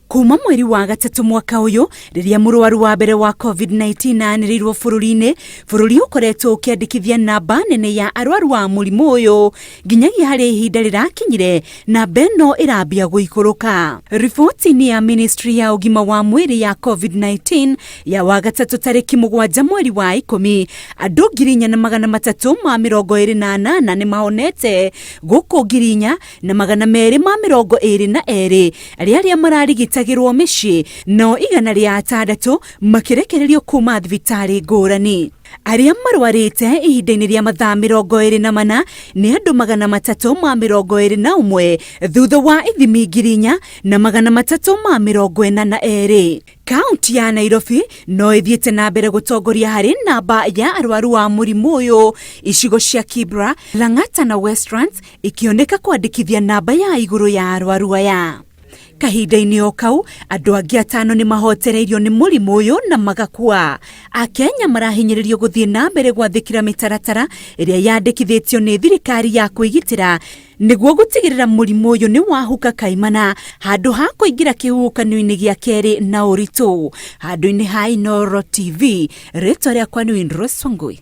Kuma mweri wa gatatũ mwaka ũyũ rĩrĩa mũrwaru wa mbere wa COVID-19 anĩrĩirwo bũrũri-inĩ, bũrũri ũkoretwo ũkĩandĩkithia namba nene ya arwaru a mũrimũ ũyũ nginyagia harĩa ihinda rĩrakinyire namba ĩno ĩrambia gũikũrũka. Riboti-inĩ ya Ministry ya ũgima wa mwĩrĩ ya COVID-19 ya Wagatatũ tarĩki 7 mweri wa 10, andũ 4328 nĩ mahonete gũkũ 4222 arĩa arĩa mararigitagĩrwo mĩciĩ no 106 makĩrekererio kuma thibitarĩ ngũrani. Arĩa marwarĩte ihinda-inĩ rĩa mathaa 24 nĩ andũ 321 thutha wa ithimi 4342. Kaunti ya Nairobi no ĩthiĩte na mbere gũtongoria harĩ namba ya arwaru a mũrimũ ũyũ. Icigo cia Kibra, Lang'ata na Westlands ikĩoneka kwandĩkithia namba ya igũrũ ya arwaru aya. Kahinda-inĩ o kau, andũ angĩ atano nĩ mahotereirio nĩ mũrimũ ũyũ na magakua. Akenya marahinyĩrĩrio gũthiĩ na mbere gwathĩkĩra mĩtaratara ĩrĩa yandĩkithĩtio nĩ thirikari ya kwĩgitĩra nĩguo gũtigĩrĩra mũrimũ ũyũ nĩ wahuka kaimana handũ ha kũingĩra kĩhuhũkanio-inĩ gĩa kerĩ na ũritũ. Handũ-inĩ ha Inooro TV, rĩtwa rĩakwa nĩ Windrose Wangui.